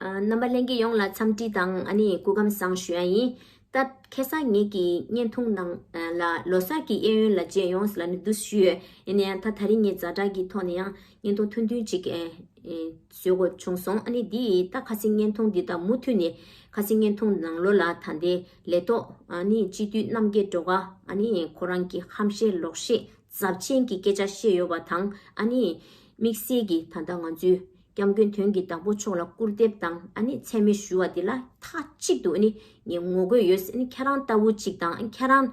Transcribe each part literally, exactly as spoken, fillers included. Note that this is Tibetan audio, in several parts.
རྣམ་པ་ལྷན་རྒྱས་ཡོངས་ལ་འཚམས་འདྲི་དང་ཨ་ནི་སྐུ་ཁམས་བཟང་ཞུ་ཡ་ཡིན། ད་ཁ་སང་ངེད་ཀྱི་བརྙན་ཐུང་ནང་ལ་ལོ་གསར་གྱི་གཡས་གཡོན་ལ་མཇལ་ཡོང་ལབ་ནས་འདུག་ཞུས་ཡོད། ཡིན་ན་ཡང་ད་ད་རིང་ངས་ཛ་དྲག་གི་ཐོག་ནས་ཡང་བརྙན་ཐུང་ཐུང་ཐུང་ཅིག་ཨེ་ཨེ་བཟོ་དགོས་བྱུང་སོང་། ཨ་ནི་འདི་ད་ཁ་སང་བརྙན་ཐུང་འདི་དང་མུ་མཐུད་ནས་ཁ་སང་བརྙན་ཐུང་ནང་ལོགས་ལ་ད་ལྟའི་ལས་ཐོག་ཨ་ནི་སྤྱི་འཐུས་རྣམ་རྒྱལ་སྒྲོལ་དཀར་ཨ་ནི་ཁོ་རང་གི་ཧམ་བཤད་ལོག་བཤད་ཚབས་ཆེན་གྱི་སྐད་ཆ་བཤད་ཡོད་པ་དང་ཨ་ནི་དམིགས་བསལ་གྱི་ད་ལྟ་ང་ཚོའི་སྐྱབས་མགོན་དོན་གྱི་བདག་པོ་མཆོག་ལ་སྐུར་འདེབས་དང་ཨ་ནི་མཚན་སྨད་ཞུ་བ་འདི་ལ་མཐའ་གཅིག་ཏུ་ཨ་ནི་ངས་ངོ་རྒོལ་ཡོད། ཨ་ནི་ཁྱེད་རང་ལྟ་བུ་གཅིག་དང་ཨ་ནི་ཁྱེད་རང་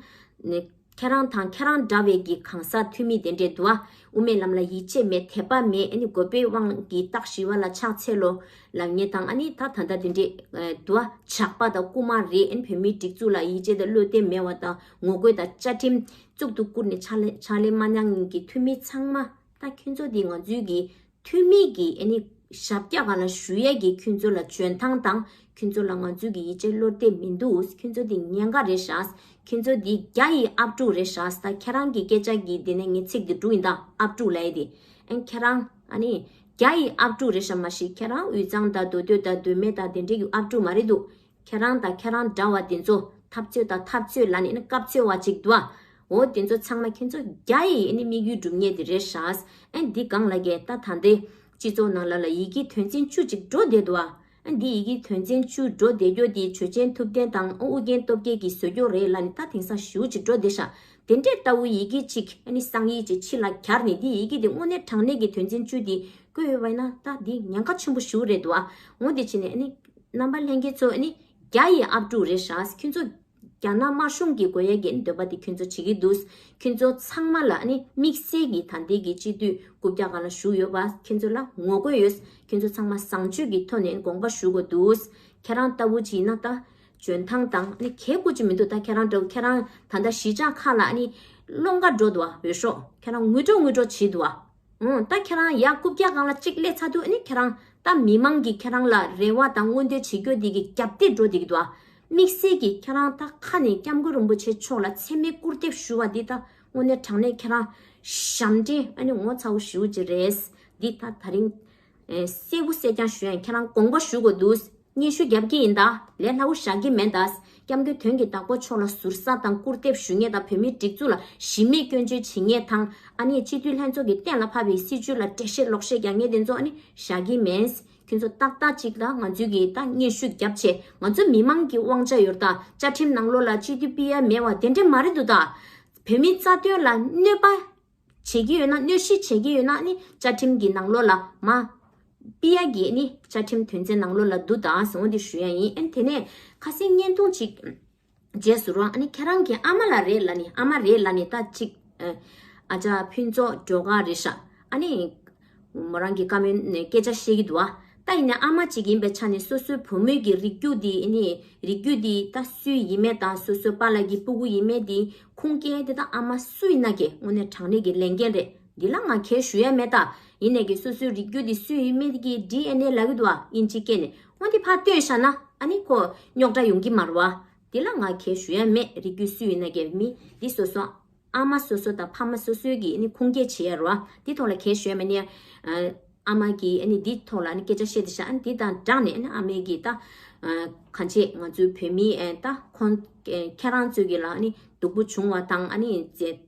ནི་ཁྱེད་རང་དང་ཁྱེད་རང་འདྲ་བའི་གི་གང་ཟག་འཐུས་མི་དེ་འདྲས་འདུག་ཨ། དབུ་མའི་ལམ་ལ་ཡིད་ཆེས་མེད། དད་པ་མེད། ཨ་ནི་རྒོད་པོའི་དབང་གིས་སྟག་ཞི་བ་ལ་ཕྱག་འཚལ་ལོ་ལབ་མཁན་དང་ཨ་ནི་ད་ད་ལྟ་དེ་འདྲས་འདུག་ཨ། ཇག་པ་དང་རྐུ་མ་རེད། ཨ་ནི་བོད་མིའི་སྒྲིག་འཛུགས་ལ་ཡིད་ཆེས་དང་བློ་གཏད་མེད་པ་དང་ངོ་རྒོལ་དང་བཅའ་ཁྲིམས་གཙུག་ཏུ་བཀུར་ནས་ཕྱག་ལས་ཕྱག་ལས་མ་གནང་མཁན་གྱི་འཐུས་མི་ཚང་མ། ད་ཁྱོད་ཚོ་འདི་ང་ཚོའི་གི་འཐུས་མི་གི་ཨ་ནི་ཞབས་བཀྱག་སྒང་ལ་བཞུགས་ཡས་ཀྱི་ཁྱོད་ཚོ་ལ་འཇོན་ཐང་དང་ཁྱོད་ཚོ་ལ་ང་ཚོའི་གི་ཡིད་ཆེས་བློ་གཏད་མི་འདུག་ཁྱོད་ཚོ་འདི་ཉེན་ཁ་རེད་ཤག་ཁྱོད་ཚོ་འདི་རྒྱ་ཡི་ཨབ་ཕྲུག་རེད་ཤག་ད་ཁྱེད་རང་གི་སྐད་ཆ་གི་འདི་ནས་ངས་ཚིག་འདི་དྲུག་ཡིན་ད། ཨབ་ཕྲུག་ལབ་ཡས་འདི་ཨ་ཁྱེད་རང་ཨ་ནི་རྒྱ་ཡི་ཨབ་ཕྲུག་རེད་ཤག་མ་གཞི་ཁྱེད་རང་དབུས་གཙང་དང་མདོ་སྟོད་དང་མདོ་སྨད་དང་དེ་འདྲས་ཀྱི་ཨབ་ཕྲུག་མ་རེད་འདུག་ཁྱེད་རང་དང་ཁྱེད་རང་འདྲ་བ་དེ་ཚོ་འཐབ་རྩོད་དང་འཐབ་རྩོད་ལབ་ནས་ཨ་ནི་སྐབས་འཚོལ་བ་ཅིག་འདུག་ཨ། འོ་དེ་ཚོ་ཚང་མ་ཁྱེད་ཚོ་རྒྱ་ཡི་ཨ་ནི་དམིགས་ཡུལ་སྒྲུབ་མཁན་དེ་རེད་ཤག་ཨ་འདི་སྒང་ལ་གས་ད་ད་ལྟའི་སྤྱི་ཚོགས་ནང་ལ་ལ་ཡི་གེ་དོན་ཚན་བཅུ་ཅིག་འགྲོ་བསྡད་འདུག་ཨ། ཨ་འདི་ཡི་གེ་དོན་ཚན་བཅུ་འགྲོ་བསྡད་རྒྱུ་དེ་ཆོས་ཅན་ཐུབ་བསྟན་དང་ཨ་ཨུ་རྒྱན་སྟོབས་རྒྱལ་གྱིས་བཟོ་རྒྱུ་རེད་ལབ་ནས་ད་དེང་སང་ཞེ་པོ་ཅིག་འགྲོ་བསྡད་ཤག་དེ་འདྲས་ལྟ་བུ་ཡི་གེ་ཅིག་ཨ་ནི་གསང་ཡིག་ཅིག་ཕྱི་ལ་གྱར་ནས་འདི་ཡི་གེ་དེ་དངོས་གནས་དྲང་གནས་ཀྱི་དོན་ཚན་བཅུ་དེ་བཀོད་ཡོད་པ་ཡིན་ན་ད་འདི་ཉེན་ཁ་ཆེན་པོ་ཞེ་པོ་རེད་འདུག་ཨ། འོ་དེ་བྱས་ནས་ཨ་ནི་རྣམ་པ་ལྷན་རྒྱས་ཚོ་ཨ་ནི་རྒྱ་ཡི་ཨབ་ཕྲུག་རེད་ཤག་ཁྱོད་ཚོ་རྒྱ་ནག་དམར་གཞུང་གི་དགོས་ཡས་ཀྱི་འདོད་པ་དེ་ཁྱོད་ཚོ་བྱེད་ཀྱི་འདུག་ཁྱོད་ཚོ་ཚང་མ་ལ་ཨ་ནི་དམིགས་བསལ་གྱི་ད་ལྟའི་གི་སྤྱི་འཐུས་རྐུབ་བཀྱག་སྒང་ལ་བཞུགས་ཡོད་པ་ཁྱོད་ཚོ་ལ་ངོ་རྒོལ་ཡོད། ཁྱོད་ཚོ་ཚང་མ་བཟང་སྤྱོད་ཀྱི་ཐོག་ནས་དགོངས་པ་ཞུ་དགོས་འདུག་ཁྱེད་རང་ལྟ་བུ་ཅིག་ཡིན་ན་ད་འཇོན་ཐང་དང་ཨ་ནི་གལ་དགོས་ཅིག་མི་འདུག་ད་ཁྱེད་རང་འདྲ་བོ་ཁྱེད་རང་ད་ལྟ་གཞིས་ཆགས་ཁག་ལ་ཨ་ནི་སློང་ག་འགྲོ་འདུག་ཨ། འོས་ཤོག་ཁྱེད་རང་ངུ་འགྲོ་ངུ་འགྲོ་བྱེད་འདུག་ཨ། ཨང་། ད་ཁྱེད་རང་ཡར་རྐུབ་བཀྱག་སྒང་ལ་གཅིག་སླེབས་ཚར་དུས་ཨ་ནི་ཁྱེད་རང་ད་མི་མང་གིས་ཁྱེད་རང་ལ་རེ་བ་དང་མངོན་འདོད་བྱེད་རྒྱུ་དེ་གི་རྒྱབ་གཏད་འགྲོ་བསྡད་ཀྱི་འདུག་ཨ། དམིགས་བསལ་གྱིས་ཁྱེད་རང་ད་ཁ་ནས་སྐྱབས་མགོན་རིན་པོ་ཆེ་མཆོག་ལ་མཚན་སྨད་སྐུར་འདེབས་ཞུ་བ་འདི་ད་དངོས་གནས་དྲང་གནས་ཁྱེད་རང་ཞབས་འདྲེན་ཨ་ནི་ངོ་ཚ་བོ་ཞེ་པོ་ཅིག་རེད། འདི་ད་ད་རིང་ཨེ་གསལ་པོ་གསལ་རྐྱང་ཞུ་ཡ་ཡིན། ཁྱེད་རང་དགོངས་པ་ཞུ་དགོས་འདུག་སྙན་ཞུ་རྒྱབ་ཀྱི་ཡིན་ད། ལས་སླ་བོ་བཞག་གི་མེད་ད། སྐྱབས་མགོན་དོན་གྱི་བདག་པོ་མཆོག་ལ་ཟུར་ཟ་དང་སྐུར་འདེབས་ཞུ་མཁན་དང་བོད་མིའི་སྒྲིག་འཛུགས་ལ་གཞི་མེད་སྐྱོན་བརྗོད་བྱེད་མཁན་དང་ཨ་ནི་སྤྱི་འཐུས་ལྷན་ཚོགས་ཀྱིས་གཏན་ལ་ཕབ་པའི་སྲིད་བྱུས་ལ་འགྲེལ་བཤད་ལོག་བཤད་རྒྱག་མཁན་དེ་ཚོ་ཨ་ནི་བཞག་གི་མེད། ཁྱོད་ཚོ་ཏག་ཏག་ཅིག་ལ་ང་ཚོས་ཀྱི་ད་སྙན་ཞུ་རྒྱབ་བྱས་ང་ཚོ་མི་མང་གི་དབང་ཆ་ཡོད་ད། བཅའ་ཁྲིམས་ནང་ལོགས་ལ་སྤྱི་འཐུས་ཕུད་ཡ་མེད་པ་དེ་འདྲས་མ་རེད་འདུག་ད། བོད་མིའི་རྩ་དོན་ལ་གནོད་པ་བྱེད་ཀྱི་ཡོད་ན་གནོད་གཞི་བྱེད་ཀྱི་ཡོད་ན་ནི་བཅའ་ཁྲིམས་ཀྱི་ནང་ལོགས་ལ་མ་ཕུད་ཡ་གི་ནི་བཅའ་ཁྲིམས་དོན་ཚན་ནང་ལོགས་ལ་འདུག་ད་ཟེར་འོ་འདི་ཞུ་ཡ་ཡིན། ཨ་ནི་དེ་ནས་ཁ་སང་བརྙན་ཐུང་ཅིག་རྗེས་སུ་རང་ཨ་ནི་ཁྱེད་རང་གི་ཨ་མ་ལ་རེད་ལབ་ནི་ཨ་མ་རེད་ལབ་ནི་ད་ཅིག་ཨ་ཅག་ཕུན་ཚོགས་སྒྲོལ་དཀར་རེད་ཤག་ཨ་ནི་མོ་རང་གི་བཀའ་མོལ་ནས་སྐད་ཆ་བཤད་ཀྱི་འདུག་ཨ། ད་ཡིན་ན་ཨ་མ་གཅིག་ཡིན་པའི་ཆ་ནས་སོ་སོའི་བུ་མོའི་གི་རིགས་རྒྱུད་འདི་ཨ་ནི་རིགས་རྒྱུད་འདི་ད་སུའི་ཡིན་མེད་དང་སོ་སོའི་པཱ་ལགས་ཀྱི་སྤུ་གུ་ཡིན་མེད་འདི་ཁུངས་སྐྱེལ་དེ་ད་ཨ་མ་སུ་ཡིན་ན་གི་དངོས་གནས་དྲང་གནས་ཀྱི་ལས་འགན་རེད། འདི་ལ་ང་ཁྱད་ཞུ་ཡ་མེད་ད། ཡིན་ནས་ཀྱི་སོ་སོའི་རིགས་རྒྱུད་འདི་སུ་ཡིན་མིན་གྱི་ཌི་ཨེན་ཨེ་ལབ་ཀྱི་འདུག་ཨ། དབྱིན་ཇི་སྐད་ནས་འོ་འདི་ཕར་སྟོན་བཞག་ན་ཨ་ནི་ཁོ་རྙོག་དྲ་ཡོང་གི་མ་རེད་བ། འདི་ལ་ང་ཁྱད་ཞུ་ཡ་མེད། རིགས་རྒྱུད་སུ་ཡིན་ན་གི་མི་འདི་སོ་སོ་ཨ་མ་སོ་སོ་དང་ཕ་མ་སོ་སོའི་གི་ཨ་ནི་ཁུངས་སྐྱེལ་བྱེད་ཡ་རེད་བ། འདི་ཐོག་ལ་ཁྱད་ཞུ་ཡ་མེད་ནི། ཨ་མ་གིས་ཨ་ནི་འདི་ཐོག་ལ་ཨ་ནི་སྐད་ཆ་བཤད་དེ་ཤག་ཨ་ནི་འདི་དང་སྦྲགས་ནས་ཨ་ནི་ཨ་མས་གི་ད་གང་བྱེད་ང་ཚོའི་བོད་མི་ཨ་ད་ཁོང་ཁྱེད་རང་ཚོའི་གི་ལ་ཨ་ནི་སྡུག་པོ་བྱུང་བ་དང་ཨ་ནི་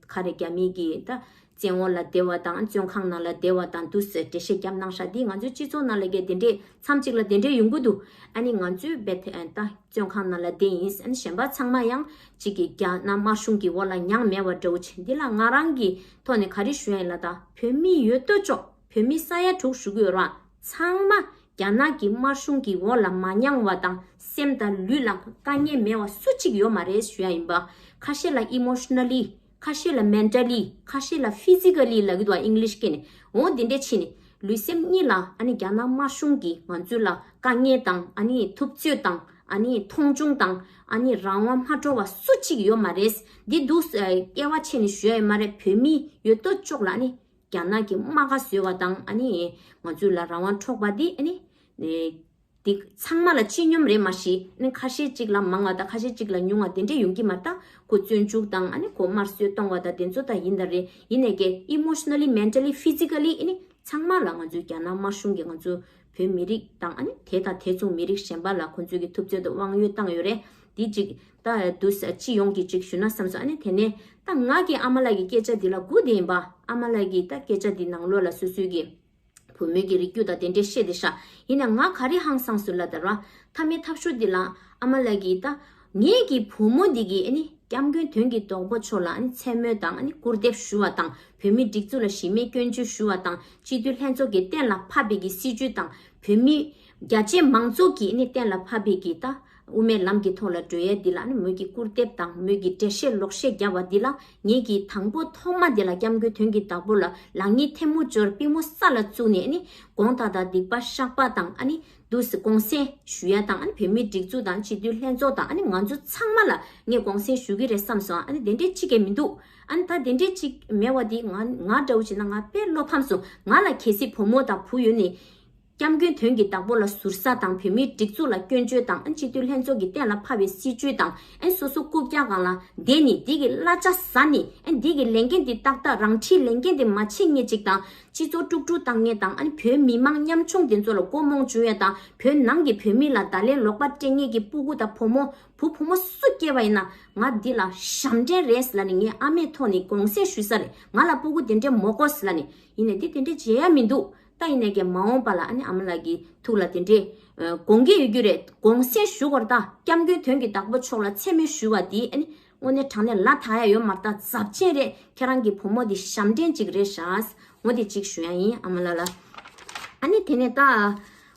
ཁ་རེ་རྒྱ་མི་གི་ད་བཙོན་འོག་ལ་བསྡད་པ་དང་བཙོན་ཁང་ནང་ལ་བསྡད་པ་དང་འདུག་ཟེར་འགྲེལ་བཤད་བརྒྱབ་གནང་ཤག་འདི་ང་ཚོའི་སྤྱི་ཚོགས་ནང་ལ་གི་དེ་འདྲས་མཚམས་གཅིག་ལ་དེ་འདྲས་ཡོང་གི་འདུག་ཨ་ནི་ང་ཚོའི་བེ་ཐེ་ཨ་ད་བཙོན་ཁང་ནང་ལ་བསྡད་ཡིན། ཨ་ནི་གཞན་པ་ཚང་མ་ཡང་གཅིག་གི་རྒྱ་ནག་དམར་གཞུང་གི་འོག་ལ་མྱངས་མེད་པ་འདྲ་བོ་བྱས། འདི་ལ་ང་རང་གི་ཐོག་ནས་ག་རེ་ཞུ་ཡ་ཡིན་ལབ་ད། བོད་མི་ཡོད་དོ་ཅོག་བོད་མི་ས་ཡ་དྲུག་ཞུ་གི་ཡོད་ར། ཚང་མ་རྒྱ་ནག་གི་དམར་གཞུང་གི་འོག་ལ་མ་མྱངས་པ་དང་སེམས་དང་ལུས་ལ་དཀའ་ངལ་མེད་པ་སུ་གཅིག་ཡོད་མ་རེད་ཞུ་ཡ་ཡིན་པ། ཁ་ཤས་ལ་emotionally། ཁ་ཤས་ལ་mentally། ཁ་ཤས་ལ་physically་ལབ་ཀྱི་འདུག་ཨ། ཨིང་ལིཤ་སྐད་ནས། འོ་འདི་འདྲས་བྱས་ནས་ལུས་སེམས་གཉིས་ལ་ཨ་ནི་རྒྱ་ནག་དམར་གཞུང་གིས་ང་ཚོ་ལ་དཀའ་ངལ་དང་ཨ་ནི་ཐུབ་ཚོད་དང་ཨ་ནི་མཐོང་ཆུང་དང་ཨ་ནི་རང་དབང་མ་སྤྲོད་པ་སུ་གཅིག་ཡོད་མ་རེད། འདི་འདུག་ཨ། དབྱེ་བ་ཕྱེ་ནས་ཞུ་ཡ་ཡོད་མ་རེད། བོད་མི་ཡོད་དོ་ཅོག་ལ་ཨ་ནི་རྒྱ་ནག་གི་རྨ་ཁ་བཟོས་པ་དང་ཨ་ནི་ང་ཚོ་ལ་རང་དབང་འཕྲོག་པ་འདི་ཨ་ནི་ནས། འདི་ཚང་མ་ལ་སྤྱི་སྙོམས་རེད་མ་གཞི། ཨ་ནི་ཁ་ཤས་གཅིག་ལ་མང་བ་དང་ཁ་ཤས་གཅིག་ལ་ཉུང་བ་དེ་འདྲས་ཡོང་གི་མ་རེད། ད་ཁོ་བཙོན་འཇུག་དང་ཨ་ནི་ཁོ་དམར་གསོད་གཏོང་བ་དང་དེ་ཚོ་ད་ཡིན་ད་རེད། ཡིན་ནས་ཀྱི་emotionally, mentally, physically་ཨ་ནི་ཚང་མ་ལ་ང་ཚོའི་རྒྱ་ནག་དམར་གཞུང་གིས་ང་ཚོ་ བོད་མི་རིགས་དང་ཨ་ནི་དེ་དང་དེ་མཚུངས་མི་རིགས་གཞན་པ་ལ་ཁོང་ཚོས་ཀྱི་ཐུབ་ཚོད་དང་དབང་ཡོད་བཏང་ཡོད་རེད། འདི་གཅིག་ད་འདུག་སྤྱི་ཡོངས་ཀྱི་གཅིག་ཞུ་ན་བསམ་སོང་། ཨ་ནི་དེ་ནས་ད་ང་གི་ཨ་མ་ལགས་ཀྱི་སྐད་ཆ་འདི་ལ་སྒུག་བསྡད་ཡིན་པ། ཨ་མ་ལགས་ཀྱིས་ད་སྐད་ཆ་འདི་ནང་ལོགས་ལ་སོ་སོའི་གི་བུ་མོའི་གི་རིགས་རྒྱུད་དང་དེ་འདྲས་བཤད་དེ་ཤག་ཡིན་ན་ང་ག་རེ་ཧང་སངས་སུ་ལ་དར་བ། མཐའ་མའི་ཐབས་ཤོར་འདི་ལ་ཨ་མ་ལགས་ཀྱིས་ད་ངེད་ཀྱི་བུ་མོ་འདི་གི་ཨ་ནི་སྐྱབས་མགོན་དོན་གྱི་བདག་པོ་མཆོག་ལ་ཨ་ནི་མཚན་སྨོད་དང་ཨ་ནི་སྐུར་འདེབས་ཞུ་བ་དང་། བོད་མི་སྒྲིག་འཛུགས་ལ་གཞི་མེད་སྐྱོན་བརྗོད་ཞུ་བ་དང་། སྤྱི་འཐུས་ལྷན་ཚོགས་ཀྱིས་གཏན་ལ་ཕབ་པའི་གི་སྲིད་བྱུས་དང་། བོད་མི་རྒྱ་ཆེ་མང་ཚོགས་ཀྱིས་ཨ་ནི་གཏན་ལ་ཕབ་པའི་གི་ད་དབུ་མའི་ལམ་གྱི་ཐོག་ལ་འགྲོ་ཡས་འདི་ལ་ཨ་ནི་མོས་ཀྱི་སྐུར་འདེབས་དང་མོས་ཀྱི་འགྲེལ་བཤད་ལོག་བཤད་བརྒྱབ་པ་འདི་ལ་ངེད་ཀྱིས་དང་པོ་ཐོག་མ་འདི་ལ་སྐྱབས་མགོན་དོན་གྱི་བདག་པོ་ལ་ལག་གཉིས་ཐལ་མོ་སྦྱར་པུས་མོ་ས་ལ་བཙུགས་ནས་ཨ་ནི་དགོངས་དག་དང་སྡིག་པ་བཤགས་པ་དང་ཨ་ནི་འདུག་སེ་དགོངས་སེལ་ཞུ་ཡ་དང་། ཨ་ནི་བོད་མིའི་སྒྲིག་འཛུགས་དང་སྤྱི་འཐུས་ལྷན་ཚོགས་དང་ཨ་ནི་ང་ཚོ་ཚང་མ་ལ་ངས་དགོངས་སེལ་ཞུ་གི་རེད་བསམ་སོང་། ཨ་ནི་དེ་འདྲས་གཅིག་ཀྱང་མི་འདུག་ཨ་ནི་ད་དེ་འདྲས་གཅིག་མེད་པ་འདི་ང་ང་འདྲ་བོ་བྱས་ན་ང་དཔེ་བློ་ཕམ་སོང་། ང་ལ་གལ་སྲིད་བུ་མོ་དང་བུ་ཡོད་ནས་སྐྱབས་མགོན་དོན་གྱི་བདག་པོ་ལ་ཟུར་ཟ་དང་བོད་མིའི་སྒྲིག་འཛུགས་ལ་སྐྱོན་བརྗོད་དང་ཨ་ནི་སྤྱི་འཐུས་ལྷན་ཚོགས་ཀྱིས་གཏན་ལ་ཕབ་པའི་སྲིད་བྱུས་དང་ཨ་ནི་སོ་སོ་རྐུབ་བཀྱག་སྒང་ལ་བསྡད་ནས་འདི་གི་གླ་ཆ་ཟ་ནས་ཨ་ནི་འདི་གི་ལས་འགན་འདི་ཏག་ཏག་རང་འཁྲིའི་ལས་འགན་འདི་མ་བྱེད་མཁན་ཅིག་དང་། སྤྱི་ཚོགས་དཀྲུག་དཀྲུག་བཏང་མཁན་དང་ཨ་ནི་བོད་མི་མང་ཉམ་ཆུང་དེ་ཚོ་ལ་མགོ་རྨོངས་བཅུག་ཡ་དང་། བོད་ནང་གི་བོད་མི་ལ་ད་ལན་ལོག་པ་སྤྲད་མཁན་གྱི་སྤུ་གུ་དང་བུ་མོ་བུ་བུ་མོ་སུ་སྐྱེས་པ་ཡིན་ན་ང་འདི་ལ་ཞབས་འདྲེན་རེད་ལབ་ནས་ངའི་ཨ་མའི་ཐོག་ནས་དགོངས་སེལ་ཞུས་ས་རེད། ང་ལ་སྤུ་གུ་དེ་འདྲས་མ་དགོས་ལབ་ནས། ཡིན་ནའི་འདི་དེ་འདྲས་བྱེད་ཡ་མི་འདུག་ད་ཡིན་ནའི་ཀྱང་མ་འོངས་པ་ལ་ཨ་ནི་ཨ་མ་ལགས་ཀྱི་ཐུགས་ལ་དེ་འདྲས་དགོངས་ཀྱི་ཡོད་རྒྱུ་རེད། དགོངས་སེལ་ཞུ་དགོས་རེད། ད་སྐྱབས་མགོན་དོན་གྱི་བདག་པོ་མཆོག་ལ་མཚན་སྨོད་ཞུ་བ་འདི་ཨ་ནི་དངོས་གནས་དྲང་གནས་ལ་དག་ཡ་ཡོད་མ་རེད། ད་ཚབས་ཆེན་རེད། ཁྱེད་རང་གི་བུ་མོ་འདི་ཞབས་འདྲེན་ཅིག་རེད་ཤག་འོ་དེ་གཅིག་ཞུ་ཡ་ཡིན་ཨ་མ་ལགས་ལ། ཨ་ནི་དེ་ནས་ད་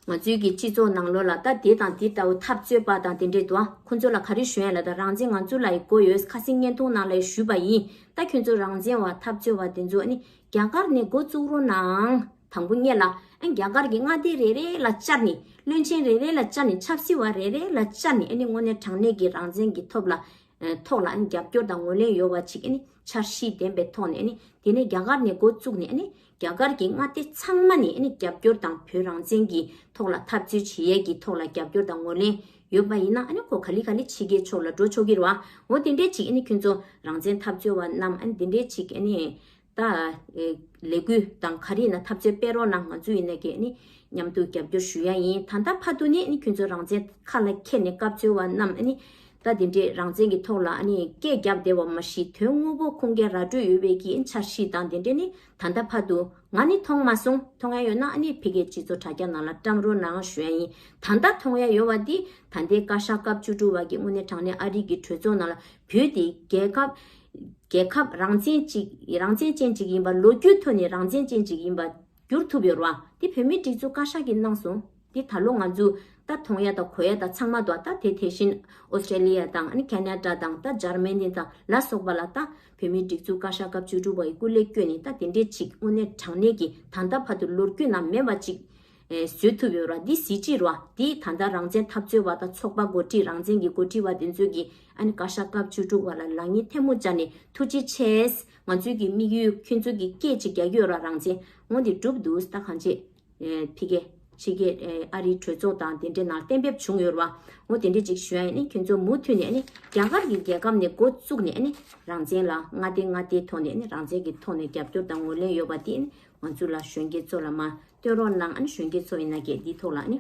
ང་ཚོའི་གི་སྤྱི་ཚོགས་ནང་ལོགས་ལ་ད་དེ་དང་དེ་ལྟ་བུ་འཐབ་རྩོད་པ་དང་དེ་འདྲས་འདུག་ཨ། ཁོང་ཚོ་ལ་ག་རེ་ཞུ་ཡ་ལ་ད་རང་བཙན་ང་ཚོ་ལ་ཡི་དགོས་ཡོད། ཁ་སང་བརྙན་ཐུང་ནང་ལ་ཡི་ཞུས་པ་ཡིན། ད་ཁྱོད་ཚོ་རང་བཙན་བ་འཐབ་རྩོད་པ་དེ་ཚོ་ཨ་ནི་རྒྱ་གར་ནས་འགོ་བཙུགས་རོགས་གནང་། དང་པོ་ཉིད་ལ་ཨ་ནི་རྒྱ་གར་གྱི་མངའ་སྡེ་རེ་རེ་ལ་བཅར་ནས། བློན་ཆེན་རེ་རེ་ལ་བཅར་ནས། ཆབ་སྲིད་པ་རེ་རེ་ལ་བཅར་ནས། ཨ་ནི་དངོས་གནས་དྲང་གནས་ཀྱི་རང་བཙན་གྱི་ཐོག་ལ་ཨ་ཐོག་ལ་ཨ་ནི་རྒྱབ་སྐྱོར་དང་ངོས་ལེན་ཡོད་པ་ཅིག་ཨ་ནི་འཆར་གཞི་ལྡན་པའི་ཐོག་ནས། ཨ་ནི་དེ་ནས་རྒྱ་གར་ནས་འགོ་བཙུགས་ནས། ཨ་ནི་རྒྱ་གར་གྱི་མངའ་སྡེ་ཚང་མ་ནས་ཨ་ནི་རྒྱབ་སྐྱོར་དང་བོད་རང་བཙན་གྱི་ཐོག་ལ་འཐབ་རྩོད་བྱེད་ཡས་ཀྱི་ཐོག་ལ་རྒྱབ་སྐྱོར་དང་ངོས་ལེན་ཡོད་པ་ཡིན་ན། ཨ་ནི་ཁོ་ག་ལེ་ག་ལེ་ཕྱི་རྒྱལ་ཕྱོགས་ལ་འགྲོ་ཆོག་གི་རེད་བ། འོ་དེ་འདྲས་ཅིག་ཨ་ནི་ཁྱོད་ཚོ་རང་བཙན་འཐབ་རྩོད་པ་རྣམས་ཨ་ནི་དེ་འདྲས་ཅིག་ཨ་ནི། ད་ཨེ་ལས་འགུལ་དང་ག་རེ་ཡིན་ན་འཐབ་རྩོད་སྤེལ་རོགས་གནང་། ང་ཚོ་ཡིན་ན་གི་ཨ་ནི་མཉམ་དུ་རྒྱབ་སྐྱོར་ཞུ་ཡ་ཡིན། ད་ལྟ་བར་དུ་ནི་ཨ་ནི་ཁྱོད་ཚོ་རང་བཙན་ཁ་ལ་འཁྱེར་ནས་སྐབས་འཚོལ་བ་རྣམས་ཨ་ནི་ད་དེ་འདྲའི་རང་བཙན་གྱི་ཐོག་ལ་ཨ་ནི་སྐད་རྒྱབ་བསྡད་པ་མ་གཞི། དོན་དངོས་པོ་ཁུངས་སྐྱེལ་ར་སྤྲོད་ཡོད་པའི་གི་འཆར་གཞི་དང་དེ་འདྲ་ནི་ད་ལྟ་བར་དུ་ང་ནི་མཐོང་མ་སོང་། མཐོང་ཡ་ཡོད་ན་ཨ་ནི་ཕ་གིའི་སྤྱི་ཚོགས་དྲ་རྒྱ་ནང་ལ་བཀྲམ་རོགས་གནང་ཞུ་ཡ་ཡིན། ད་ལྟ་མཐོང་ཡ་ཡོད་པ་འདི་ད་ལྟའི་བཀའ་ཤག་སྐབས་བཅུ་དྲུག་པ་གི་དངོས་གནས་དྲང་གནས་ཨ་རི་གི་གྲོས་ཚོགས་ནང་ལ་བོད་དེ་རྒྱལ་ཁབ་རྒྱལ་ཁབ་རང་བཙན་ཅིག་རང་བཙན་ཅན་ཅིག་ཡིན་པ། ལོ་རྒྱུས་ཐོག་ནས་རང་བཙན་ཅན་ཅིག་ཡིན་པ་བསྒྱུར་ཐུབ་ཡོད་རེད་བ། དེ་བོད་མིའི་སྒྲིག་འཛུགས་བཀའ་ཤག་གིས་གནང་སོང་། དེ་ད་ལོ་ང་ཚོ་ད་མཐོང་ཡ་དང་གོ་ཡ་དང་ཚང་མ་འདུག་ད་དེ་དེ་བཞིན་ཨོ་སི་ཀྲེ་ལི་ཡ་དང་ཨ་ནི་ཁེ་ན་ཌ་དང་ད་འཇར་མ་ནི་དང་ལ་སོགས་པ་ལ་ད་བོད་མིའི་སྒྲིག་འཛུགས་བཀའ་ཤག་སྐབས་བཅུ་དྲུག་པ་ཡི་སྐུ་ལས་བསྐྱོན་ནས། ད་དེ་འདྲས་ཅིག་དངོས་གནས་དྲང་གནས་ཀྱི་ད་ལྟ་བར་དུ་ལོ་རྒྱུས་ནང་མེད་པ་ཅིག་ཨེ་བཟོས་ཐུབ་ཡོད་ར། འདི་གཟི་བརྗིད་ར། འདི་ད་ལྟ་རང་བཙན་འཐབ་རྩོད་པ་དང་ཚོགས་པ་འགོ་ཁྲིད། རང་བཙན་གྱི་འགོ་ཁྲིད་པ་དེ་ཚོས་ཀྱིས་ཨ་ནི་བཀའ་ཤག་སྐབས་བཅུ་དྲུག་པ་ལ་ལག་གཉིས་ཐལ་མོ་སྦྱར་ནས་ཐུགས་རྗེ་ཆེ། ང་ཚོའི་གི་དམིགས་ཡུལ་ཁྱོད་ཚོའི་གི་སྐད་ཅིག་རྒྱག་གི་ཡོད་ར། རང་བཙན་འོ་འདི་འགྲུབ་འདུག་ད་གང་བྱེད། ཨེ་ཕ་གི་ཕྱི་རྒྱལ་ཨེ་ཨ་རིའི་གྲོས་ཚོགས་དང་དེ་འདྲའི་ནང་གཏན་འབེབས་བྱུང་ཡོད་ར་བ། འོ་དེ་འདྲ་ཅིག་ཞུ་ཡ་ཡིན་ནི། ཁྱོད་ཚོ་མུ་མཐུད་ནས་ཨ་ནི་རྒྱ་གར་གྱི་རྒྱལ་ཁབ་ནས་འགོ་བཙུགས་ནས་ཨ་ནི་རང་བཙན་ལ་མངའ་སྡེ་མངའ་སྡེའི་ཐོག་ནས་ཨ་ནི་རང་བཙན་གྱི་ཐོག་ནས་རྒྱབ་སྐྱོར་དང་ངོས་ལེན་ཡོད་པ་དེ་ཨ་ནི་ང་ཚོ་ལ་གཞོན་སྐྱེས་ཚོ་ལ་མ་སྟོན་རོགས་གནང་། ཨ་ནི་གཞོན་སྐྱེས་ཚོ་ཡིན་ན་གི་འདིའི་ཐོག་ལ་ཨ་ནི་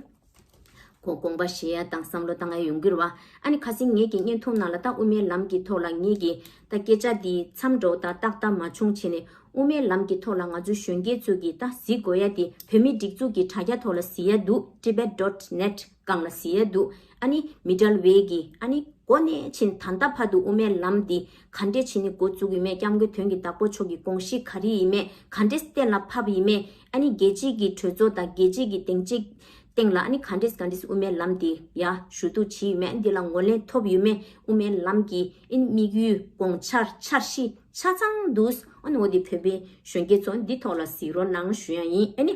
དགོངས་དགོངས་པ་བཞེས་ཡ་དང་བསམ་བློ་བཏང་ཡ་ཡོང་གི་རེད་བ། ཨ་ནི་ཁ་སང་ངེད་ཀྱི་བརྙན་ཐུང་ནང་ལ་ད་དབུ་མའི་ལམ་གྱི་ཐོག་ལ་ངེད་ཀྱི་ད་སྐད་ཆ་འདི་མཚམས་འགྲོ་དང་ཏག་ཏག་མ་བྱུང་བྱས་ནས། དབུ་མའི་ལམ་གྱི་ཐོག་ལ་ང་ཚོ་གཞོན་སྐྱེས་ཚོ་གིས་ད་གཟིགས་དགོས་ཡ་དེ་བོད་མིའི་སྒྲིག་འཛུགས་ཀྱི་དྲ་རྒྱ་ཐོག་ལ་གཟིགས་ཡ་འདུག tibet dot net སྒང་ལ་གཟིགས་ཡ་འདུག་ཨ་ནི་མི་ཌལ་ཝེ་གི་ཨ་ནི་འགོ་ནས་ཕྱིན་ད་ལྟ་བར་དུ་དབུ་མའི་ལམ་འདི་ག་འདྲས་བྱས་ནས་འགོ་བཙུགས་ཡོད་མེད། སྐྱབས་མགོན་དོན་གྱི་བདག་པོ་མཆོག་གི་དགོངས་གཞི་ག་རེ་ཡིན་མེད། ག་འདྲས་གཏན་ལ་ཕབ་ཡིན་མེད། ཨ་ནི་རྒྱལ་སྤྱིའི་གི་གྲོས་ཚོགས་དང་རྒྱལ་སྤྱིའི་གི་སྡིངས་ཆའི་སྟེང་ལ་ཨ་ནི་ག་འདྲས་ག་འདྲས་དབུ་མའི་ལམ་འདི་ཡ་ཞུ་གཏུག་བྱས་ཡོད་མེད། འདི་ལ་ངོས་ལེན་ཐོབ་ཡོད་མེད། དབུ་མའི་ལམ་གྱི་ཨ་ནི་དམིགས་ཡུལ་དགོངས་འཆར་འཆར་གཞི་ཆ་ཚང་འདུག་ཨ་ནི་འོ་དེ་བོད་པའི་གཞོན་སྐྱེས་ཚོ་འདི་ཐོག་ལ་གཟིགས་རོགས་གནང་ཞུ་ཡ་ཡིན། ཨ་ནི་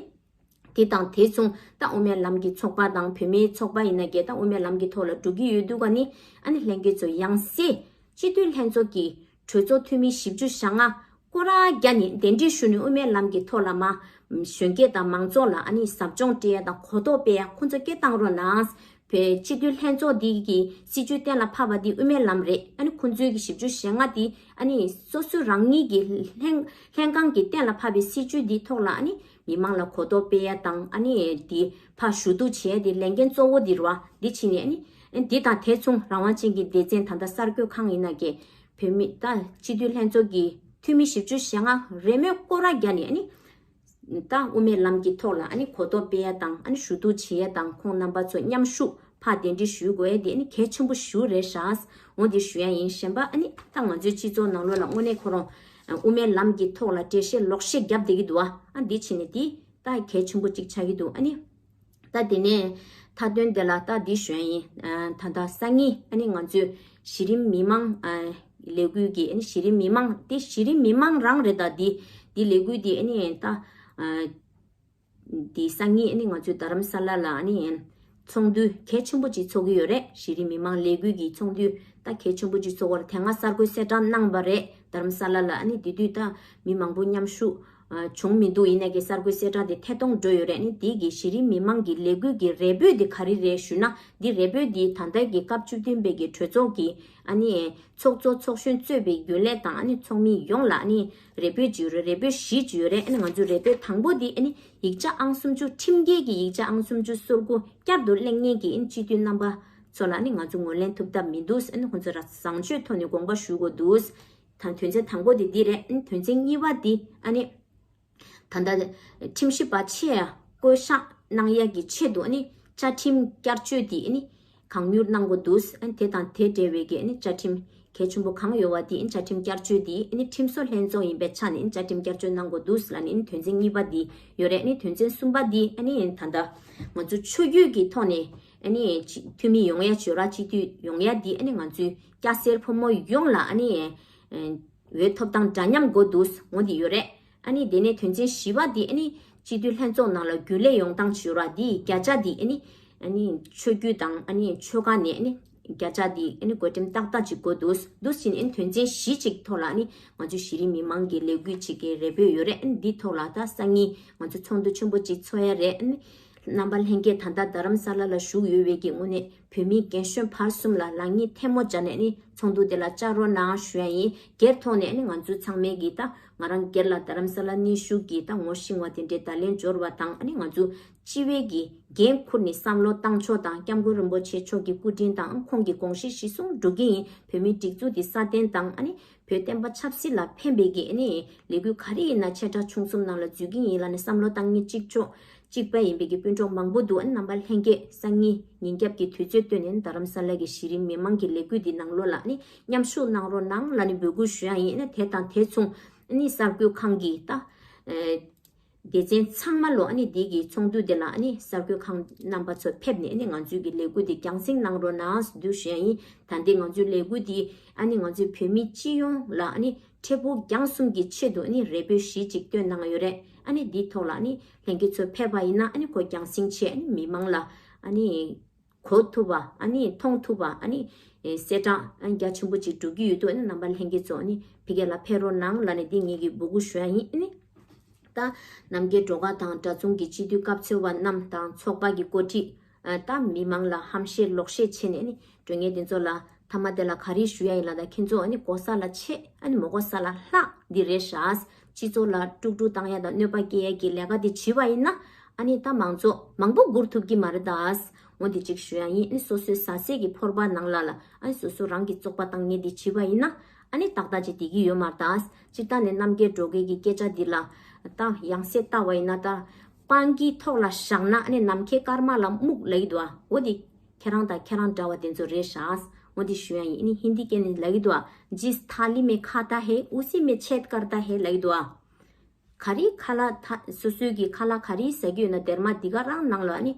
དེ་དང་དེ་མཚུངས་ད་དབུ་མའི་ལམ་གྱི་ཚོགས་པ་དང་བོད་མིའི་ཚོགས་པ་ཡིན་ན་གི་ད་དབུ་མའི་ལམ་གྱི་ཐོག་ལ་འགྲོ་གི་ཡོད་འདུག་ག་ནི། ཨ་ནི་ལྷན་རྒྱས་ཚོ་ཡང་སེ་སྤྱི་འཐུས་ལྷན་ཚོགས་ཀྱི་གྲོས་ཚོགས་འཐུས་མི་བཞི་བཅུ་ཞེ་ལྔ་སྐོར་ར་བརྒྱབ་ནས་གདན་འདྲེན་ཞུས་ནས་དབུ་མའི་ལམ་གྱི་ཐོག་ལ་མ་གཞོན་སྐྱེས་དང་མང་ཚོགས་ལ་ཨ་ནི་ཟབ་སྦྱོང་སྤྲད་ཡ་དང་གོ་རྟོགས་སྤེལ་ཡ་ཁོང་ཚོ་སྐད་བཏང་རོགས་གནང་། བོད་སྤྱི་འཐུས་ལྷན་ཚོགས་འདི་གི་སྲིད་བྱུས་གཏན་ལ་ཕབ་པ་འདི་དབུ་མའི་ལམ་རེད། ཨ་ནི་ཁོང་ཚོའི་གི་བཞི་བཅུ་ཞེ་ལྔ་འདི་ཨ་ནི་སོ་སོ་རང་ཉིད་ཀྱི་ལྷན་ལྷན་ཁང་གི་གཏན་ལ་ཕབ་པའི་སྲིད་བྱུས་འདིའི་ཐོག་ལ་ཨ་ནི་ མི་མང་ལ་གོ་རྟོགས་སྤེལ་ཡ་དང་ཨ་ནི་དེ་ཕར་ཞུ་གཏུག་བྱེད་ཡ་དེ་ལས་འགན་གཙོ་བོ་དེ་རེད་བ། འདི་ཕྱིན་ནས་ཨ་ནི་འདི་དང་དེ་མཚུངས་རང་དབང་ཅན་གྱི་སྡེ་ཚན་ད་ལྟ་གསར་འགོད་ཁང་ཡིན་ན་གི་བོད་མི་ད་སྤྱི་འཐུས་ལྷན་ཚོགས་ཀྱི་འཐུས་མི་བཞི་བཅུ་ཞེ་ལྔ་རེས་མོས་སྐོར་ར་བརྒྱབ་ནས་ཨ་ནི། ད་དབུ་མའི་ལམ་གྱི་ཐོག་ལ་ཨ་ནི་གོ་རྟོགས་སྤེལ་ཡ་དང་ཨ་ནི་ཞུ་གཏུག་བྱེད་ཡ་དང་ཁོང་རྣམ་པ་ཚོ་མཉམ་ཞུགས་ཕར་གདན་འདྲེན་ཞུ་དགོས་ཡ་དེ་ཨ་ནི་གལ་ཆེན་པོ་ཞེ་པོ་རེད་ཤག་འོ་འདི་ཞུ་ཡ་ཡིན། གཞན་པ་ཨ་ནི་ད་ང་ཚོའི་སྤྱི་ཚོགས་ནང་ལོགས་ལ་དངོས་གནས་ཁོ་རང་དབུ་མའི་ལམ་གྱི་ཐོག་ལ་འགྲེལ་བཤད་ལོག་བཤད་བརྒྱབ་བསྡད་ཀྱི་འདུག་བ། ཨ་འདི་ཕྱིན་ནས་འདི་ད་གལ་ཆེན་པོ་གཅིག་ཆགས་ཀྱི་འདུག་ཨ་ནི། ད་དེ་ནས་མཐའ་དོན་དེ་ལ་ད་འདི་ཞུ་ཡ་ཡིན། ཨ་ད་ལྟ་སང་ཉིན་ཨ་ནི་ང་ཚོས་གཞི་རིམ་མི་མང་ཨ་ལས་འགུལ་གྱི་ཨ་ནི་གཞི་རིམ་མི་མང་དེ་གཞི་རིམ་མི་མང་རང་རེད། ད་འདི་འདི་ལས་འགུལ་དེ་ཨ་ནི་ད་ཨ་འདི་སང་ཉིན་ཨ་ནི་ང་ཚོས་རྡ་རམ་ས་ལ་ལ་ཨ་ནི་ཚོགས་འདུ་གལ་ཆེན་པོ་ཅིག་ཚོགས་ཀྱི་ཡོད་རེད། གཞི་རིམ་མི་མང་ལས་འགུལ་གྱི་ཚོགས་འདུ་ད་གལ་ཆེན་པོ་ཅིག་ཚོགས་པར་དེ་སྔ་གསར་འགོད་གསལ་བསྒྲགས་གནང་བ་རེད། རྡ་རམ་ས་ལ་ལ་ཨ་ནི་དེ་དུས་ད་མི་མང་པོ་མཉམ་ཞུགས་ཨ་བྱུང་མི་འདུག་ཡིན་ནའི་གི་གསར་འགོད་གསལ་བསྒྲགས་དེ་ཐད་གཏོང་འགྲོ་ཡོད་རེད། ཨ་ནི་དེ་གི་གཞི་རིམ་མི་མང་གི་ལས་འགུལ་གྱི་རེ་འབོད་དེ་ག་རེ་རེད་ཞུས་ན། འདི་རེ་འབོད་འདི་ད་ལྟ་གི་སྐབས་བཅུ་བདུན་པའི་གི་གྲོས་ཚོགས་ཀྱི་ཨ་ནི་ཚོགས་གཙོ་ཚོགས་གཞོན་གཙོས་པའི་རྒྱུན་ལས་དང་ཨ་ནི་ཚོགས་མི་ཡོངས་ལ་ཨ་ནི་རེ་འབོད་ཅིག་ཡོད་རེད། རེ་འབོད་བཞི་ཅིག་ཡོད་རེད། ཨ་ནི་ང་ཚོའི་རེ་འབོད་དང་པོ་འདི་ཨ་ནི་ཡིག་ཆ་ཨང་སུམ་ཅུ་ཁྲིམས་འགལ་གྱི་ཡིག་ཆ་ཨང་སུམ་ཅུ་སོ་དགུ་བསྐྱར་དུ་གླེང་མཁན་གྱི་ཨ་ནི་སྤྱི་འཐུས་རྣམ་པ་ཚོ་ལ་ཨ་ནི་ང་ཚོ་ངོས་ལེན་ཐུབ་ཐབས་མི་འདུག་ཨ་ནི་ཁོང་ཚོ་ར་བཟང་སྤྱོད་ཐོག་ནས་དགོངས་པ་ཞུ་དགོས་འདུག་ད་དོན་ཚན་དང་པོ་དེ་འདི་རེད། ཨ་ནི་དོན་ཚན་གཉིས་པ་འདི་ཨ་ནི་ད་ལྟ་ཁྲིམས་ཞིབ་པ་ཆེ་བསྐོ་གཞག་གནང་ཡ་གི་ཆེད་དུ་ཨ་ནི་བཅའ་ཁྲིམས་བསྐྱར་བཅོས་འདི་ཨ་ནི་གང་མྱུར་གནང་དགོས་འདུག་ཨ་ནི་དེ་དང་དེ་འབྲེལ་བའི་གི་ཨ་ནི་བཅའ་ཁྲིམས་གལ་ཆེན་པོ་གང་ཡོད་པ་འདི་ཨ་ནི་བཅའ་ཁྲིམས་བསྐྱར་བཅོས་འདི་ཨ་ནི་ཁྲིམས་བཟོ་ལྷན་ཚོགས་ཡིན་པའི་ཆ་ནས་ཨ་ནི་བཅའ་ཁྲིམས་བསྐྱར་བཅོས་གནང་དགོས་འདུག་ལ་ནི་ཨ་ནི་དོན་ཚན་གཉིས་པ་འདི་ཡོད་རེད། ཨ་ནི་དོན་ཚན་གསུམ་པ་འདི་ཨ་ནི་ད་ལྟ་ང་ཚོ་ཆོས་བརྒྱུད་ཀྱི་ཐོག་ནས་ཨ་ནི་འཐུས་མི་ཡོང་ཡ་ཅིག་ཡོད་ར། སྤྱི་འཐུས་ཡོང་ཡ་འདི་ཨ་ནི་ང་ཚོའི་སྐྱ་སེར་ཕོ་མོ་ཡོངས་ལ་ཨ་ནི་འོས་ཐོབ་ཐང་འདྲ་མཉམ་དགོས་འདུག་འོ་འདི་ཡོད་རེད། ཨ་ནི་དེ་ནས་དོན་ཚན་བཞི་པ་འདི་ཨ་ནི་སྤྱི་འཐུས་ལྷན་ཚོགས་ནང་ལ་རྒྱུན་ལས་ཡོང་སྟངས་བྱེད་ར། འདི་བརྒྱ་ཆ་འདི་ཨ་ནི་ཨ་ནི་ཆོས་བརྒྱུད་དང་ཨ་ནི་ཆོལ་ཁ་ནས་ཨ་ནི་བརྒྱ་ཆ་འདི་ཨ་ནི་བགོ་འགྲེམས་ཏག་ཏག་ཅིག་དགོས་འདུག་འདུག་ཕྱིན་ཨ་ནི་དོན་ཚན་བཞི་ཅིག་ཐོག་ལ་ཨ་ནི་ང་ཚོ་གཞི་རིམ་མི་མང་གི་ལས་འགུལ་ཅིག་གི་རེ་འབོད་ཡོད་རེད། ཨ་ནི་འདི་ཐོག་ལ་ད་སང་ཉིན་ང་ཚོ་ཚོགས་འདུ་ཆེན་པོ་ཅིག་ཚོགས་ཡ་རེད། ཨ་ནི་རྣམ་པ་ལྷན་རྒྱས་ད་ལྟ་རྡ་རམ་ས་ལ་ལ་བཞུགས་ཡོད་པའི་གི་དངོས་གནས་བོད་མི་རྒན་གཞོན་བར་གསུམ་ལ་ལག་གཉིས་ཐལ་མོ་སྦྱར་ནས་ནི་ཚོགས་འདུ་དེ་ལ་བཅར་རོགས་གནང་ཞུ་ཡ་ཡིན། སྒེར་ཐོག་ནས་ནི་ང་ཚོ་ཚང་མས་གི་ད་ང་རང་སྒེར་ལ་རྡ་རམ་ས་ལ་གནས་བཞུགས་ཀྱི་ད་ངོ་ཤེས་པ་དེ་འདྲའི་བརྡ་ལན་འབྱོར་བ་དང་ཨ་ནི་ང་ཚོ་སྤྱི་བའི་གི་འགན་འཁུར་ནས་བསམ་བློ་བཏང་ཕྱོགས་དང་སྐྱབས་མགོན་རིན་པོ་ཆེ་མཆོག་གི་སྐུ་དྲིན་དང་ཁོང་གི་དགོངས་གཞི་གཞི་བཟུང་འགྲོ་གི་ཡིན། བོད་མིའི་སྒྲིག་འཛུགས་དེ་སྲ་བརྟན་དང་ཨ་ནི་བོད་བསྟན་པ་ཆབ་སྲིད་ལ་ཕན་པའི་གི་ཨ་ནི་ལས་འགུལ་ག་རེ་ཡིན་ན་ཆེ་ཕྲ་ཆུང་གསུམ་ནང་ལ་འཛུལ་གི་ཡིན་ལབ་ནས་བསམ་བློ་བཏང་མཁན་གཅིག་ལྕོགས་གཅིག་པ་ཡིན་པའི་གི་སྤུན་གྲོགས་མང་པོ་འདུག་ཨ་ནི་རྣམ་པ་ལྷན་རྒྱས་སང་ཉིན་ཉིན་རྒྱབ་ཀྱི་དུས་ཚོད་བཏོན་ནས་རྡ་རམ་ས་ལ་གི་གཞི་རིམ་མི་མང་གི་ལས་འགུལ་འདི་ནང་ལོགས་ལ་ཨ་ནི་མཉམ་ཞུགས་གནང་རོགས་གནང་ལབ་ནས་འབོད་སྐུལ་ཞུ་ཡ་ཡིན། ཨ་ནི་དེ་དང་དེ་མཚུངས་ཨ་ནི་གསར་འགོད་ཁང་གི་ད་ཨེ་སྡེ་ཚན་ཚང་མ་ལོ་ཨ་ནི་འདི་གི་ཚོགས་འདུ་འདི་ལ་ཨ་ནི་གསར་འགོད་ཁང་རྣམ་པ་ཚོ་ཕེབས་ནས་ཨ་ནི་ང་ཚོའི་གི་ལས་འགུལ་འདི་རྒྱང་སྲིང་གནང་རོགས་གནང་ཟེར་འདུག་ཞུ་ཡ་ཡིན། ད་འདི་ང་ཚོའི་ལས་འགུལ་འདི་ཨ་ནི་ང་ཚོའི་བོད་མི་སྤྱི་ཡོངས་ལ་ཨ་ནི་འཕྲལ་ཕུགས་རྒྱང་གསུམ་གྱི་ཆེད་དུ་ཨ་ནི་རེ་འབོད་གཞི་གཅིག་བཏོན་གནང་ཡོད་རེད། ཨ་ནི་འདིའི་ཐོག་ལ་ཨ་ནི་ལྷན་རྒྱས་ཚོ་ཕེབས་པ་ཡིན་ན་ཨ་ནི་ཁོ་རྒྱང་སྲིང་ཆེད་ཨ་ནི་མི་མང་ལ་ཨ་ནི་གོ་ཐུབ་པ་ཨ་ནི་མཐོང་ཐུབ་པ་ཨ་ནི་གསལ་བསྒྲགས་ཨ་ནི་རྒྱ་ཆེན་པོ་ཅིག་འགྲོ་གི་ཡོད་དུས་ཨ་ནི་རྣམ་པ་ལྷན་རྒྱས་ཚོ་ཨ་ནི་ཕ་གི་ལ་ཕེབས་རོགས་གནང་ལབ་ནས་འདི་ངེད་ཀྱིས་འབོད་སྐུལ་ཞུ་ཡ་ཡིན། ཨ་ནི་ད་རྣམ་རྒྱལ་སྒྲོལ་དཀར་དང་འདྲ་མཚུངས་ཀྱི་སྤྱི་འཐུས་སྐབས་འཚོལ་བ་རྣམས་དང་ཚོགས་པ་གི་འགོ་ཁྲིད་ད་མི་མང་ལ་ཧམ་བཤད་ལོག་བཤད་བྱས་ནས་ནི་འགྲོ་མཁན་དེ་ཚོ་ལ་མཐའ་མ་དེ་ལ་ག་རེ་ཞུ་ཡ་ཡིན་ལབ་ད་ཁྱེད་ཚོ་ཨ་ནི་གོ་ས་ལ་ཆེ་ཨ་ནི་མ་གོ་ས་ལ་ལྷག་འདི་རེད་ཤག་སྤྱི་ཚོགས་ལ་དཀྲུག་དཀྲུག་བཏང་ཡ་དང་གནོད་པ་སྐྱེལ་ཡ་གི་ལས་ཀ་དེ་བྱས་པ་ཡིན་ན་ཨ་ནི་ད་མང་ཚོགས་མང་པོ་སྒུར་ཐུབ་ཀྱི་མ་རེད་ད། འོ་འདི་གཅིག་ཞུ་ཡ་ཡིན། ཨ་ནི་སོ་སོའི་ཟ་ཟས་ཀྱི་ཕོར་པ་ནང་ལ་ལ་ཨ་ནི་སོ་སོ་རང་གི་བཙོག་པ་བཏང་མཁན་འདི་བྱས་པ་ཡིན་ན་ཨ་ནི་ཏག་ཏག་ཅིག་བསྡད་ཀྱི་ཡོད་མ་རེད་ད། སྤྱིར་བཏང་ནས་རྣམ་རྒྱལ་སྒྲོལ་དཀར་གྱི་སྐད་ཆ་འདི་ལ་ད་ཡང་སེ་ལྟ་བ་ཡིན་ན་ད་སྤང་གི་ཐོག་ལ་བཞག་ན་ཨ་ནི་ནམ་མཁའི་སྐར་མ་ལ་སྨུག་ལབ་ཀྱི་འདུག་ཨ། འོ་འདི་ཁྱེད་རང་དང་ཁྱེད་རང་འདྲ་བ་དེ་ཚོ་རེད་ཤག་འོ་འདི་ཞུ་ཡ་ཡིན། ཨ་ནི་ཧིན་དི་སྐད་ནས་ལབ་ཀྱི་འདུག་ཨ། जिस थाली में खाता है उसी में छेद करता है ལབ་ཀྱི་འདུག་ཨ། ག་རེ་ཁ་ལག་ད་སོ་སོའི་གི་ཁ་ལག་ག་རེ་ཟ་གི་ཡོད་ན་སྡེར་མ་འདི་ག་རང་ནང་ལ་ཨ་ནི་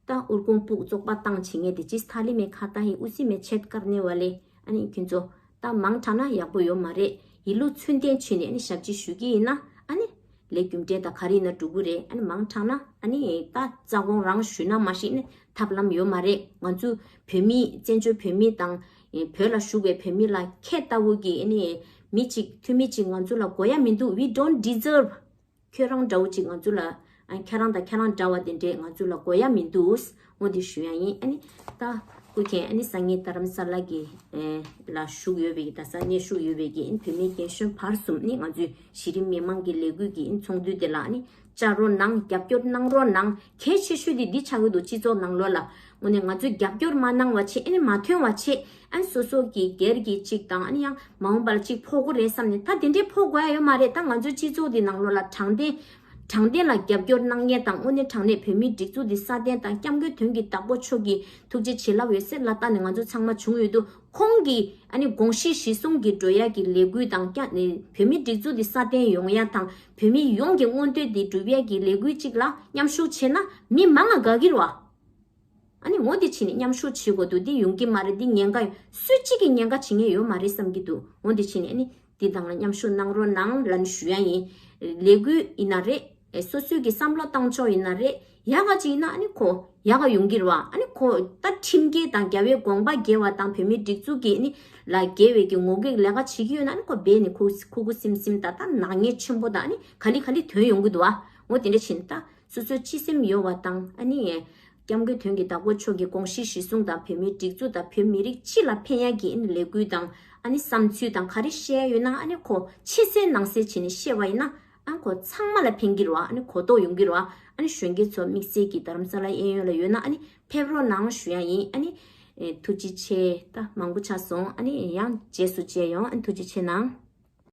ད་ཨུར་ཀོང་སྤུག་བཙོག་པ་བཏང་བྱེད་མཁན་དེ་जिस थाली में खाता है उसी में छेद करने वाले ཨ་ནི་ཁྱོད་ཚོ་ད་མང་དྲགས་ན་ཡག་པོ་ཡོད་མ་རེད། ཡིད་ལུགས་ཚུལ་ལྡན་བྱས་ནས་ཨ་ནི་ཞབས་ཕྱི་ཞུ་གི་ཡིན་ན་ཨ་ནི་ལས་རྒྱུ་འབྲས་དང་ག་རེ་ཡིན་ན་འགྲོ་གི་རེད། ཨ་ནི་མང་དྲགས་ན་ཨ་ནི་ད་རྩ་དགོངས་རང་ཞུས་ན་མ་གཞི་ནི་ཐབས་ལམ་ཡོད་མ་རེད། ང་ཚོ་བོད་མི་བཙན་བྱོལ་བོད་མི་དང་བོད་ལ་བཞུགས་པའི་བོད་མི་ལ་ཁྱེད་ལྟ་བུ་གི་ཨ་ནི་མི་གཅིག་འཐུས་མི་གཅིག་ང་ཚོ་ལ་དགོས་ཡ་མི་འདུག We don't deserve ཁྱོད་རང་འདྲ་བོ་གཅིག་ང་ཚོ་ལ་ཨ་ཁྱེད་རང་དང་ཁྱེད་རང་འདྲ་བ་དེ་འདྲས་ང་ཚོ་ལ་དགོས་ཡ་མི་འདུག་འོ་འདི་ཞུ་ཡ་ཡིན། ཨ་ནི་ད་སྐུ་མཁྱེན་ཨ་ནི་སང་ཉིན་རྡ་རམ་ས་ལ་གི་ལ་བཞུགས་ཡོད་པའི་གི་ད་ས་གནས་བཞུགས་ཡོད་པའི་གི་ཨ་ནི་བོད་མི་རྒན་གཞོན་བར་གསུམ་ནི་ང་ཚོའི་གཞི་རིམ་མི་མང་གི་ལས་འགུལ་གྱི་ཨ་ནི་ཚོགས་འདུ་དེ་ལ་ཨ་ནི་ བཅར་རོགས་གནང་། རྒྱབ་སྐྱོར་གནང་རོགས་གནང་། གལ་ཆེ་ཤོས་དེ་འདི་ཆགས་ཀྱི་འདུག་སྤྱི་ཚོགས་ནང་ལོགས་ལ། དངོས་གནས་ང་ཚོས་རྒྱབ་སྐྱོར་མ་གནང་བ་བྱས། ཨ་ནི་མ་ཐོན་བ་བྱས། ཨ་ནི་སོ་སོ་གི་སྒེར་གྱི་གཅིག་དང་། ཨ་ནི་ཡང་མ་འོངས་པ་ལ་གཅིག་ཕོག་གི་རེད་བསམ་ནས། ད་དེ་འདྲའི་ཕོག་དགོས་ཡ་ཡོད་མ་རེད། ད་ང་ཚོའི་སྤྱི་ཚོགས་འདི་ནང་ལོགས་ལ་དྲང་བདེན། དྲང་བདེན་ལ་རྒྱབ་སྐྱོར་གནང་མཁན་དང་། དངོས་གནས་དྲང་གནས་བོད་མིའི་སྒྲིག་འཛུགས་འདི་སྲ་བརྟན་དང་། སྐྱབས་མགོན་དོན་གྱི་བདག་པོ་མཆོག་གི་ཐུགས་རྗེ་བྱིན་རླབས་འོད་ཟེར་ལ་བརྟེན་ནས་ང་ཚོ་ཚང་མ་བྱུང་ཡོད་དུས། ཁོང་གིས་ཨ་ནི་དགོངས་གཞི་གཞི་བཟུང་གིས་འགྲོ་ཡ་གི་ལས་འགུལ་དང་། ཀྱང་ནི་བོད་མིའི་སྒྲིག་འཛུགས་འདི་སྲ་བརྟན་ཡོང་ཡ་དང་། བོད་མི་ཡོངས་ཀྱི་མངོན་འདོད་འདི་སྒྲུབ་ཡ་གི་ལས་འགུལ་གཅིག་ལ་མཉམ་ཞུགས་བྱས་ན་མི་མང་ང་དགའ་གི་རེད་བ། ཨ་ནི་འོ་འདི་བྱས་ནས་མཉམ་ཞུགས་བྱེད་དགོས་འདུག་འདི་ཡོང་གི་མ་རེད། འདི་ཉེན་ཁ་ཡོད། སུ་གཅིག་གིས་ཉེན་ཁ་བྱེད་མཁན་ཡོད་མ་རེད་བསམ་གྱི་འདུག་འོ་འདི་བྱས་ནས་ཨ་ནི་འདི་དང་ལ་མཉམ་ཞུགས་གནང་རོགས་གནང་ལབ་ནས་ཞུ་ཡ་ཡིན། ལས་འགུལ་ཡིན་ན་རེད། སོ་སོའི་གི་བསམ་བློ་བཏང་ཕྱོགས་ཡིན་ན་རེད། ཡག་ག་ཅིག་ཡིན་ན་ཨ་ནི་ཁོ་ཡག་ག་ཡོང་གི་རེད་བ། ཨ་ནི་ཁོ་ད་ཁྲིམས་འགལ་དང་། རྒྱལ་བའི་དགོངས་པ་འགལ་བ་དང་། བོད་མིའི་སྒྲིག་འཛུགས་ཀྱི་ཨ་ནི་ལ་འགལ་བའི་གི་ངོ་རྒོལ་ལས་ཀ་བྱེད་ཀྱི་ཡོད་ན། ཨ་ནི་ཁོ་རྦད་ནས་ཁུ་ཁུ་ཁུ་སིམ་སིམ་ད་ད་ནག་ཉེས་ཆེན་པོ་ད་ཨ་ནི་ག་ལེ་ག་ལེ་ཐོན་ཡོང་གི་འདུག་བ། འོ་དེ་འདྲ་བྱས་ནས་ད་སོ་སོའི་སྤྱི་སེམས་ཡོད་བ་དང་། ཨ་ནི་སྐྱབས་མགོན་དོན་གྱི་བདག་པོ་མཆོག་གི་དགོངས་གཞི་གཞི་བཟུང་དང་། བོད་མིའི་སྒྲིག་འཛུགས་དང་། བོད་མི་རིགས་སྤྱི་ལ་ཕན་ཡག་གི་ཨ་ནི་ལས་འགུལ་དང་། ཨ་ནི་བསམ་ཚུལ་དང་ག་རེ་བཤད་ཡོད་ན། ཨ་ནི་ཁོ་ཕྱི་གསལ་ནང་གསལ་བྱས་ནས་བཤད་པ་ཡིན་ན། ཨ་ཁོ་ཚང་མ་ལ་ཕན་གྱི་རེད་བ། ཨ་ནི་གོ་རྟོགས་ཡོང་གི་རེད་བ། ཨ་ནི་གཞོན་སྐྱེས་ཚོ་དམིགས་བསལ་གྱི་རྡ་རམ་ས་ལ་གཡས་གཡོན་ལ་ཡོད་ན། ཨ་ནི་ཕེབས་རོགས་གནང་ཞུ་ཡ་ཡིན། ཨ་ནི་ཨེ་ཐུགས་རྗེ་ཆེ། ད་མང་པོ་ཆགས་སོང་། ཨ་ནི་ཡང་རྗེས་སུ་མཇལ་ཡོང་། ཨ་ནི་ཐུགས་རྗེ་ཆེ་གནང་།